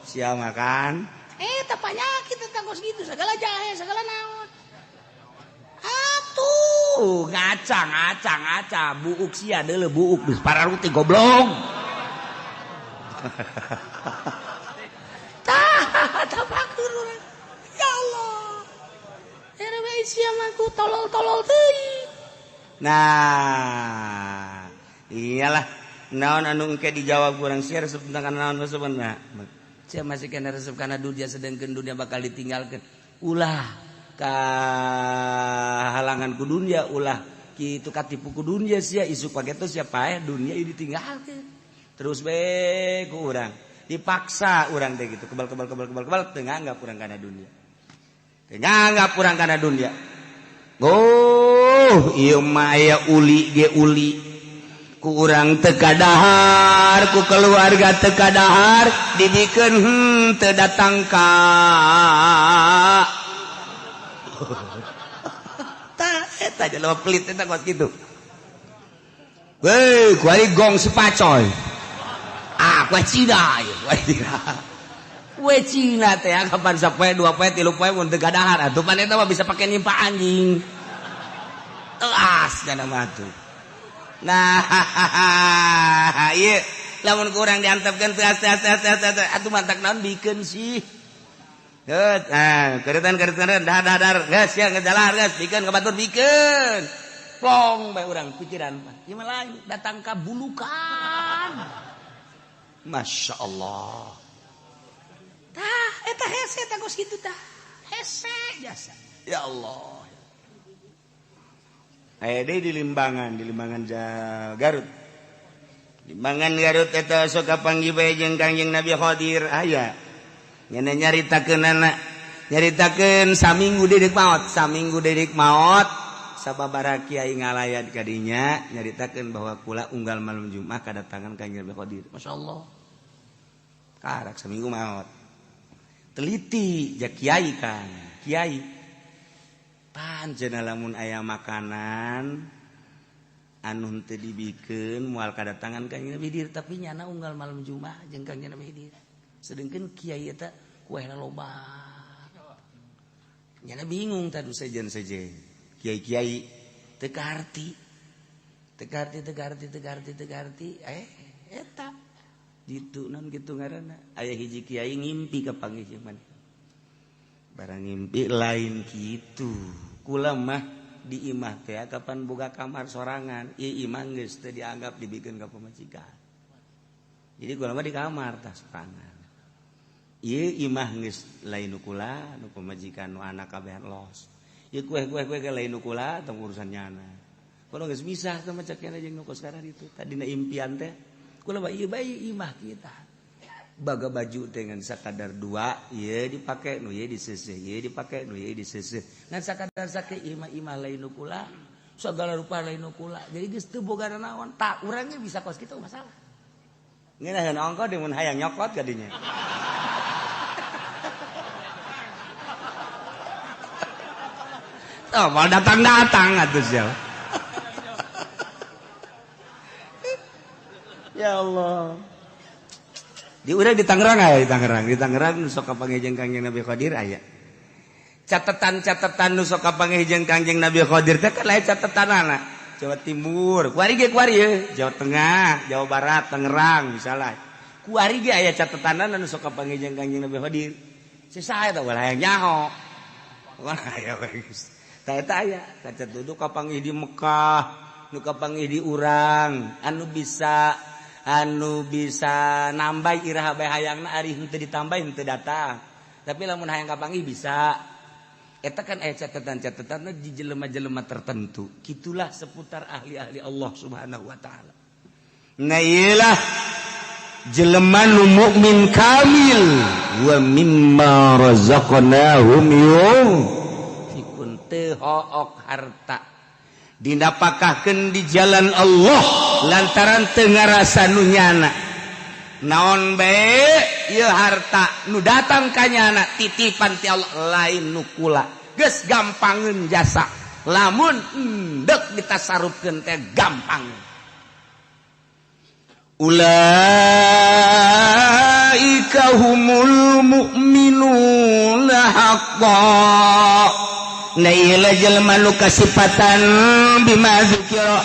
Sia makan. Teh penyakit tentang kos gitu segala jahe segala naon. Atuh, ngaca ngaca ngaca buuk sia deuleu buuk geus pararuti goblok. Tah, tapakur urang. Ya Allah. Era sia mah ku tolol-tolol teuing. Nah, iyalah naon anu engke dijawab kurang sia resep tentang naon resepna. Sia masih kena resep kana dunia sedangkan dunia bakal ditinggalkan. Ulah Kahalangan ku dunia ulah kitu katipu ku dunia sia isuk pageto sia paeh dunia ieu ditinggalkeun. Terus bae ku urang dipaksa urang teh gitu kebal kebal kebal kebal kebal teu nganggap urang kana dunia. Teu nganggap urang kana dunia. Oh, ieu mah aya uli ge uli. Ku urang teu kadahar, ku keluarga teu kadahar, dibikeun teu datang ka. Tah eta jelema pelit eta kos kitu. Weh, kuari gong sepacoy. Ah, kuari Cina ieu, kuari Cina. Kue Cina teh kapan sapoe dua poe tilu poe mun teu kadahar atuh pan eta mah bisa pake nyimpa anjing. Teas kana mah tuh. Nah, ieu lamun ku urang diantepkeun teas teas teas teas atuh mantak naon bikeun sih. Geus, nah, keretan-keretan dahar dahar geus sia ngejalan geus bikeun ka batur bikeun. Plong bae urang pikiran mah. Ieu mah lain datang ka bulukan. Masya Allah. Tah, eta hese tah kos kitu tah. Hese jasa. Ya Allah. Aya deui di Limbangan Garut. Limbangan Garut eta sok kapanggih bae jeung Kangjeng Nabi Khadir aya. Nyana nyaritakeunana, nyaritakeun saminggu deui maot, saminggu deui maot sababaraha kiai ngalayat ka dinya nyaritakeun bahwa kula unggal malam Jumat kadatangan Kangjeng Nabi Khadir. Masyaallah. Karak saminggu maot. Teliti ja kiai kan, kiai. Panjenengan lamun aya makanan anu henteu dibikeun moal kadatangan Kangjeng Nabi Khidir, tapi nyana unggal malam Jumat jeung Kangjeng Nabi Khidir. Sedengkeun kiai eta kuehna loba. Nyana bingung tadu sejen-sejen. Kiai-kiai teu kaharti. Teu kaharti teu kaharti teu kaharti teu kaharti eta ditu naon kitu ngaranna. Aya hiji kiai ngimpi ka panggih maneh. Barang ngimpi lain kitu. Kula mah di imah teh kapan boga kamar sorangan, ieu imah geus teu dianggap dibikeun ka pamajikan. Jadi kula mah di kamar tah sorangan. Ieu imah geus lain nu kula, nu pamajikan nu anak kabehan los. Ieu kueh-kueh ge lain nu kula tong urusan nyana. Kula geus misah teh mah cek jeung nu kos sekarang itu. Tadina impian teh kula mah ieu bae imah kita. Baga baju dengan sakadar dua, ieu dipake nu ieu diseuseuh, ieu dipake nu ieu diseuseuh. Ngan sakadar sake imah-imah lain nu kula, sagala rupa lain nu kula. Jadi geus teu boga naon, tak urangnya bisa kos kitu masalah. Ngeunaheun ongko deui mun hayang nyokot ka dinya. Oh, mau datang-datang atuh sia. Ya Allah. Di urang di Tangerang aya, di Tangerang. Di Tangerang nu sok kapanggih jeung Kangjeng Nabi Khadir aya. Catatan-catatan nu sok kapanggih jeung Kangjeng Nabi Khadir teh kan lain catatanana. Jawa Timur, kuari ge kuari ye, Jawa Tengah, Jawa Barat, Tangerang misalnya. Kuari ge aya catatanana nu sok kapanggih jeung Kangjeng Nabi Khadir. Sisa eta ulah hayang nyaho. Wah, aya geus. Tah eta aya, kaca duduk kapanggih di Mekah, nu kapanggih di urang, anu bisa nambah iraha bae hayangna ari henteu ditambah henteu datang. Tapi lamun hayang kapanggih bisa. Eta kan aya catatan-catatanna di jelema-jelema tertentu. Kitulah seputar ahli-ahli Allah Subhanahu wa taala. Nah iyalah jelema nu mukmin kamil wa mimma razaqnahum yunfikun teu hook harta dinapakahkeun di jalan Allah lantaran teu ngarasa nu nyana. Naon bae ieu harta nu datang ka nyana titipan ti Allah lain nu kula. Geus gampangeun jasa. Lamun endek ditasarufkeun teh gampang. Ulaika humul mu'minuna haqqan. Nah ieu jelema nu kasipatan bima zikira.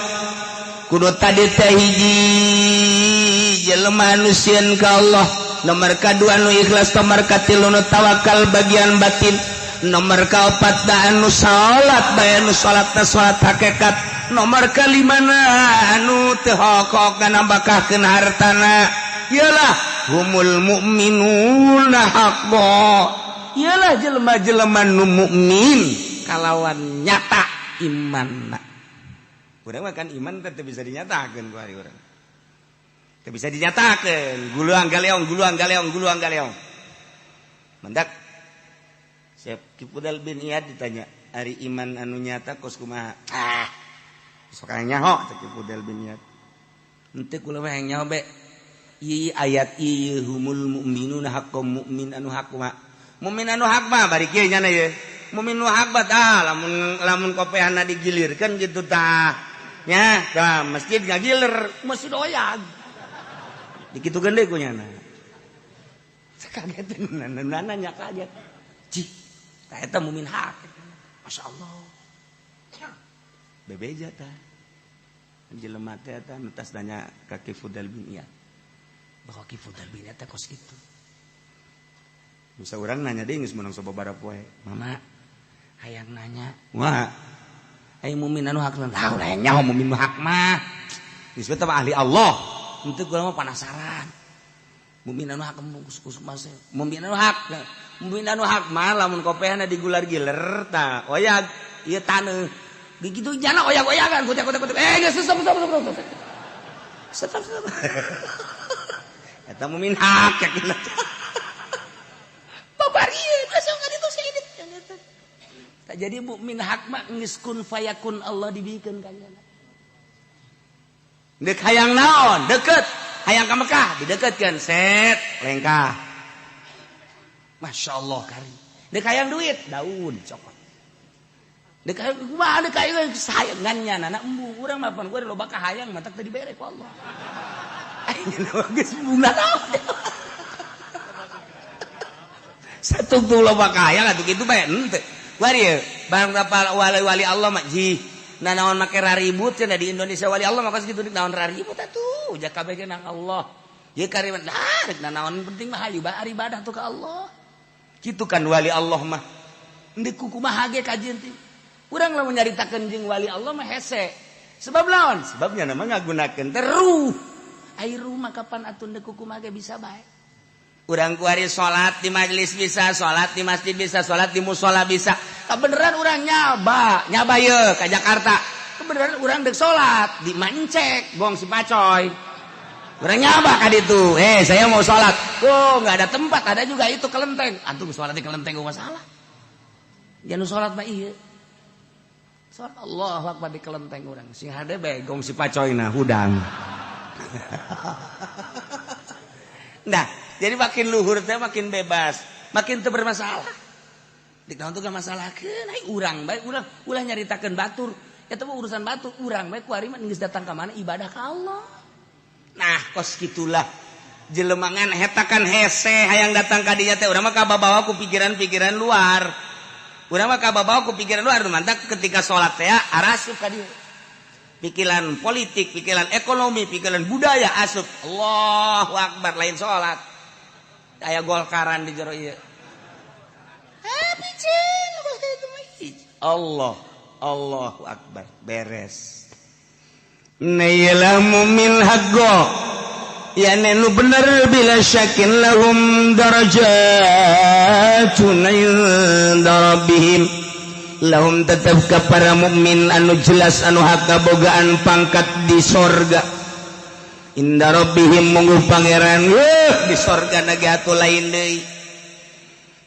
Kudu tadi teh hiji jelema nu sieun ka Allah, nomor kadua nu ikhlas, nomor katilu nu tawakal bagian batin, nomor kaopat anu salat bae nu salatna salat hakikat, nomor kalimana anu teu hokok nambahkeun hartana. Iyalah humul mu'minuna haqqan. Iyalah jelema-jelema nu mukmin kalawan nyata imanna. Urang mah kan iman teh bisa dinyatakeun ku ari urang. Teu bisa dinyatakeun, guluang galeong guluang galeong guluang galeong. Mendak Syekh Fudhail bin Iyad ditanya, ari iman anu nyata kos kumaha? Ah, sok nyaho cek Fudhail bin Iyad. Henteu kula mah hayang nyaho be. Ieu ayat ieu humul mu'minuna haqqan mukmin anu hak mah. Mukmin anu hak mah bari kieu nyana ye. Mukmin nu hak mah tah lamun lamun kopehana digilirkeun kitu tah. Nya, tah masjid ngagiler, masjid oyag. Dikitukeun deui ku nyana. Kaget nanya kaget. Cih, tah eta mukmin hak. Masyaallah. Bebeja tah. Jelema teh eta nu tas nanya ka Ki Fudhail bin Iyad. Bahwa Ki Fudhail bin Iyad teh kos kitu. Bisa orang nanya deui geus meunang sababaraha poe. Mama, hayang nanya. Wah. Hayang mukmin anu hak lah, ulah nyaho mukmin nu hak mah. Geus teh ahli Allah. Henteu kula mah penasaran. Mukmin anu hak kus mas. Mukmin anu hak. Mukmin anu hak mah lamun kopehna digular-giler tah oyag ieu taneuh. Begitu jana oyag-oyagan kutek-kutek. Eh geus stop stop stop stop. Stop stop. Eta mukmin hak yakin. Tak jadi mukmin hak mah geus kun fayakun Allah dibikeun ka nyana. Deuk hayang naon? Deket. Hayang ka Mekah dideketkeun set lengkah. Masyaallah kari. Deuk hayang duit daun cokot. Deuk hayang kumaha deuk hayang sayangan nyana na embung urang mah pan gua loba kahayang matak teu dibere ku Allah. Aing geus bunga naon. Satungtung loba kahayang atuh kitu bae henteu. Wari barang wali-wali Allah mah jih nah naon make raribut cenah di Indonesia wali Allah mah kos kitu naon raribut atuh ja kabeh ge nang Allah. Ye kariman nah rek naon penting mah hayu bae ibadah tuh ka Allah. Kitu kan wali Allah mah. Endek kumaha ge kajian teh. Urang lamun nyaritakeun jeung wali Allah mah hese. Sebab naon? Sebabnya nama ngagunakeun teh ruh. Ai ruh mah kapan atuh endek kumaha ge bisa bae. Urang kuari salat di majelis bisa, salat di masjid bisa, salat di musola bisa. Kebeneran urang nyaba, nyaba ye ka Jakarta. Kebeneran urang dek salat di Mancek, gong si Pacoy. Urang nyaba ka ditu. Saya mau salat. Oh, enggak ada tempat, ada juga itu kelenteng. Antum salat di kelenteng gua masalah. Jangan salat mah ieu. Salat Allahu Akbar di kelenteng urang. Sing hade bae gong si Pacoy nah hudang. Nah, jadi makin luhur teh makin bebas, makin teu bermasalah. Di naon tuh masalahkeun, ai urang bae urang ulah nyaritakeun batur. Eta mah urusan batur, urang bae kuari mah geus datang ka mana ibadah ka Allah. Nah, kos kitulah jelemangan hetakan hese hayang datang ka dinya teh urang mah kababawa ku pikiran-pikiran luar. Urang mah kababawa ku pikiran luar, mantak ketika salat teh arasup ka dieu. Pikiran politik, pikiran ekonomi, pikiran budaya asup. Allahu Akbar lain salat. Aya golkaran di jero ieu. Allah, Allahu Akbar, beres. Nailamu min haqqo. Ya nu bener bila syakin lahum darajatun inda rabbihim. Lahum tetap ke para mukmin anu jelas anu hak kabogaan pangkat di sorga. Inda rabbihim mungguh pangeran di sorga nage atuh lain deui.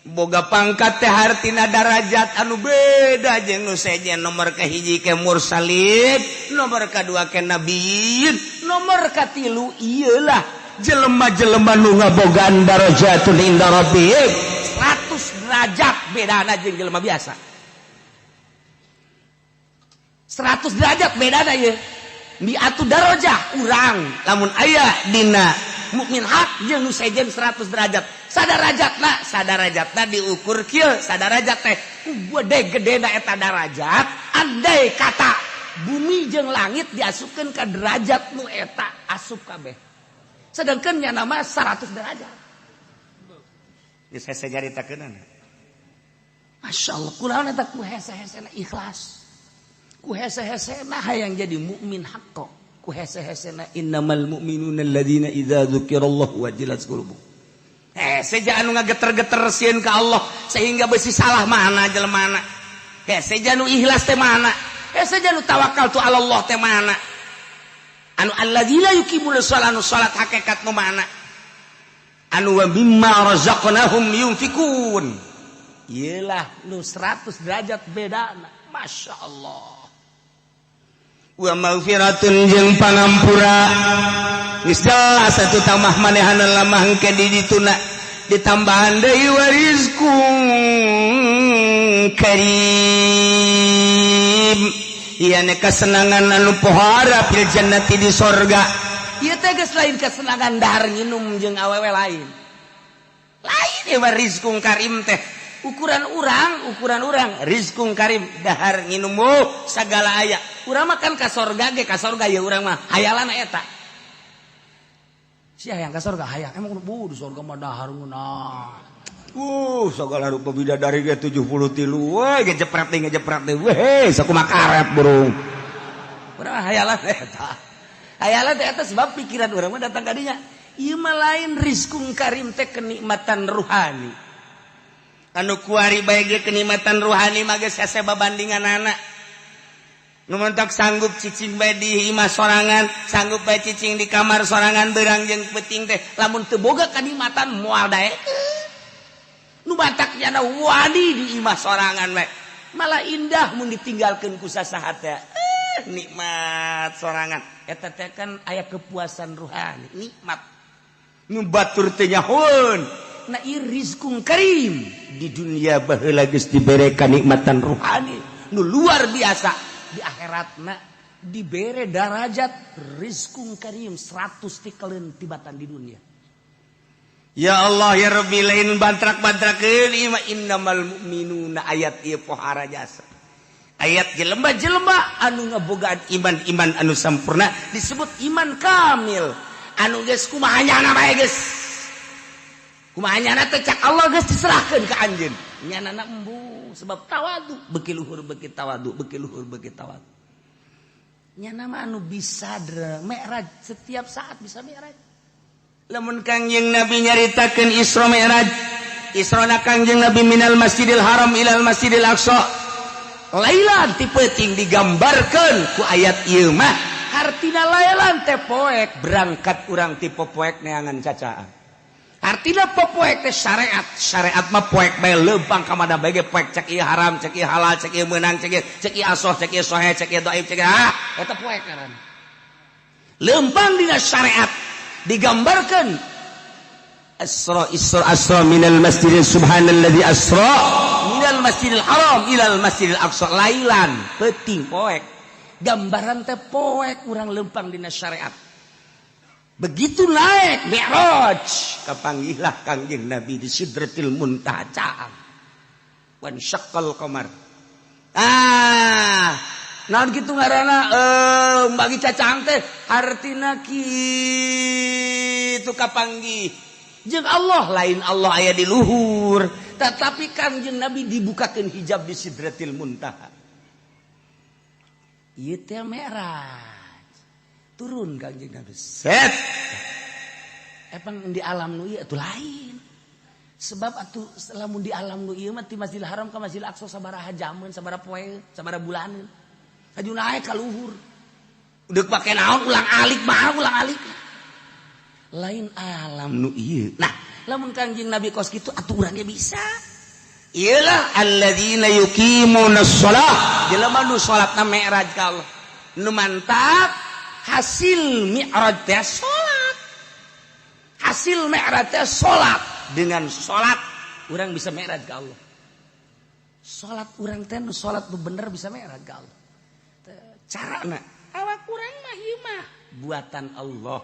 Boga pangkat teh hartina darajat anu beda jeung nu sejen nomor kahiji ke mursalin, nomor kadua ke nabiyin, nomor katilu ieu lah jelema-jelema nu ngabogaan darajatun inda rabbihim. 100 derajat bedana jeung jelema biasa. 100 derajat bedana ieu. Mi'atu darajah urang lamun aya dina mukmin hak jeung nu sejen 100 derajat. Sadarajatna, sadarajatna diukur kieu, sadarajat teh gede-gedena eta darajat, andai kata bumi jeung langit diasupkeun ka derajat nu eta asup kabeh. Sedangkan nya nama 100 derajat. Geus hese nyaritakeunana. Masyaallah, kulaon eta ku hese-hesena ikhlas. Ku hese-hesena hayang jadi mukmin haqqo. Ku hese-hesena innamal mu'minuna alladzina idza dzukirallahu wajilat qulubuhum. Hese ja anu ngageter-geter sieun ka Allah sehingga besi salah mana jelemana. Hese ja nu ikhlas teh mana? Hese ja nu tawakal tu Allah teh mana? Anu alladzina yuqimuna shalah anu salat hakikat nu mana? Anu wa mimma razaqnahum yunfikun. Iyalah nu 100 derajat bedana. Masya Allah. Wa maghfiratun jeung pangampura. Geus jelas atuh tamah manehana lamah engke di dituna ditambahan deui wa rizqun karim. Ieu kesenangan anu pohara fil jannati di sorga. Ieu teh geus lain kesenangan dahar nginum jeung awewe lain. Lain ieu mah rizqun karim teh. Ukuran urang rizqun karim dahar nginum sagala aya. Urang mah kan ka sorga ge ka sorga ya urang mah hayalan eta. Sia hayang ka sorga hayang emang bu di sorga mah dahar ngeunah. Segala rupa bidadari ge 73 we ngejepret deui weh sakumaha karet burung. Urang mah hayalan eta. Hayalan teh eta sebab pikiran urang mah datang ka dinya. Ieu mah lain rizqun karim teh kenikmatan ruhani. Anu kuari bae ge kenikmatan ruhani mah geus hese babandinganana. Nu mentok sanggup cicing bae di imah sorangan, sanggup bae cicing di kamar sorangan beurang jeung peuting teh lamun teu boga kanikmatan moal daekeun. Nu batak nyana wani di imah sorangan bae. Malah indah mun ditinggalkeun ku sasaha teh. Nikmat sorangan. Eta teh kan aya kepuasan ruhani, nikmat. Nu batur teh nyahoeun. Nah ieu rizqun karim di dunia baheula geus dibere kanikmatan ruhani nu luar biasa. Di akhiratna dibere darajat rizqun karim 100 tikaleun tibatan di dunia. Ya Allah ya Rabbi lain bantrak-bantrakeun ieu mah innamal mu'minuna ayat ieu pohara jasa. Ayat jelema-jelema anu ngabogaan iman-iman anu sampurna disebut iman kamil. Anu geus kumaha nyana bae geus. Kumaha nyana teh cak Allah geus diserahkeun ka anjeun. Nyanana embung sebab tawadu beuki luhur beuki tawadu beuki luhur beuki tawadu. Nyana mah anu bisa mi'raj setiap saat bisa mi'raj. Lamun Kangjeng Nabi nyaritakeun Isra Mi'raj, Isra na Kangjeng Nabi minal Masjidil Haram ilal Masjidil Aqsa. Lailan ti peuting digambarkeun ku ayat ieu mah hartina lailan teh poek berangkat urang ti poek neangan cacaan. Artina poek teh syariat, syariat mah poek bae leumpang ka mana bae ge poek cek ieu haram, cek ieu halal, cek ieu meunang, cek ieu asoh, cek ieu soheh, cek ieu dhaif, cek ieu eta poek ngaranna. Leumpang dina syariat digambarkeun Asra Isra Asra minal Masjidil Subhanalladzi asra minal Masjidil Haram ilal Masjidil Aqsa lailan peuting poek. Gambaran teh poek urang leumpang dina syariat. Begitu naik Mi'raj kapanggihlah Kangjeng Nabi di Sidratil Muntaha caang. Wan syaqqal qamar. Naon kitu ngaranna bagi cacaang teh hartina kitu kapanggih. Jeung Allah lain Allah aya di luhur, tetapi Kangjeng Nabi dibukakeun hijab di Sidratil Muntaha. Ieu teh Mi'raj. Turun Kangjeng Nabi. Set. Epang di alam nu ieu atuh lain. Sebab atuh lamun di alam nu ieu mah ti Masjidil Haram ka Masjidil Aqsa sabaraha jameun, sabaraha poe, sabaraha bulaneun. Aju naik ka luhur. Deuk pake naon ulang alik mah ulang alik. Lain alam nu ieu. Nah, lamun Kangjeng Nabi kos kitu atuh urang ge bisa. Iyalah alladzina yuqimuna shalah. Jelema nu salatna mi'raj ka Allah. Nu mantap hasil mi'raj teh salat. Hasil mi'raj teh salat. Dengan salat urang bisa mi'raj ka Allah. Salat urang teh nu salat nu bener bisa mi'raj ka Allah. Carana awak urang mah ieu mah buatan Allah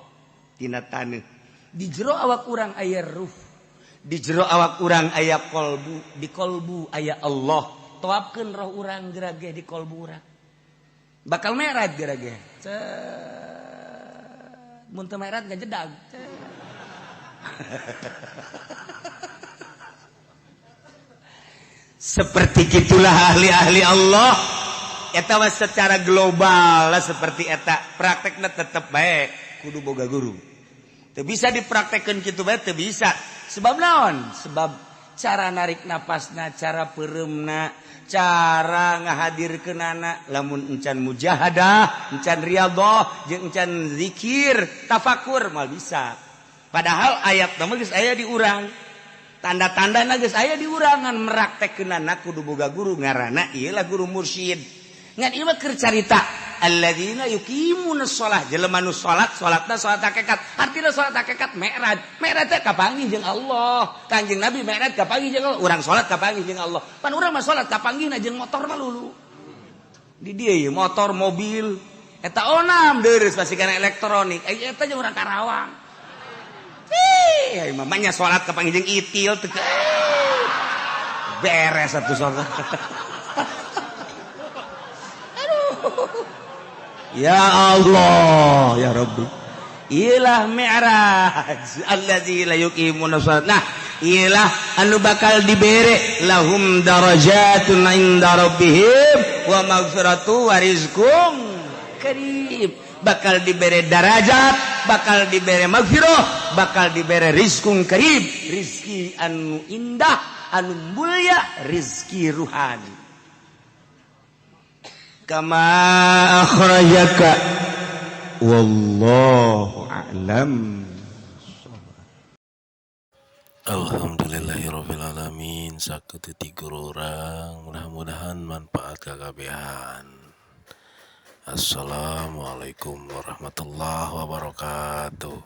tina taneuh. Di jero awak urang aya ruh, di jero awak urang aya kolbu, di kolbu aya Allah. Toapkeun roh urang gerage di kolbu urang. Bakal mi'raj gerage. Mun teu mi'raj ngajedag. Seperti gitulah ahli-ahli Allah. Eta mah secara global lah seperti eta. Praktekna tetep bae kudu boga guru. Teu bisa dipraktekkeun kitu bae teu bisa. Sebab naon? Sebab cara narik napasna, cara peureumna, cara ngahadirkeunana, lamun encan mujahadah, encan riyadhah, jeung encan zikir, tafakur moal bisa. Padahal ayat mah geus aya di urang. Tanda-tandana geus aya di urangan, meraktekkeunana kudu boga guru, ngaranna ieu lah guru mursyid. Ngan ieu mah keur carita alladzina yuqimuna shalah, jelema nu salat, salatna salat hakikat. Artina salat hakikat mi'raj. Mi'raj teh kapanggih jeung Allah. Kanjeng Nabi mi'raj kapanggih jeung Allah. Urang salat kapanggih jeung Allah. Pan urang mah salat kapanggihna jeung motor mah lulu. Di dieu ieu motor, mobil, eta onam deureus pasti kana elektronik. Eta jeung urang Karawang. Ih, mamanya salat kapanggih jeung itil teu beres satu salat. Aduh. Ya Allah, ya Rabbi. Ilah mi'raj allazi la yuqimuna shalat. Nah, ilah anu bakal dibere lahum darajatun inda rabbihim wa maghfiratu wa rizqum karim. Bakal dibere darajat, bakal dibere maghfirah, bakal dibere rizqum karim, rizki anu indah, anu mulia, rizki ruhani. Kama akhrajaka wallahu a'lam. Alhamdulillahirabbil alamin, sakitu ti guru urang, mudah-mudahan manfaat kakabehan. Assalamualaikum warahmatullahi wabarakatuh.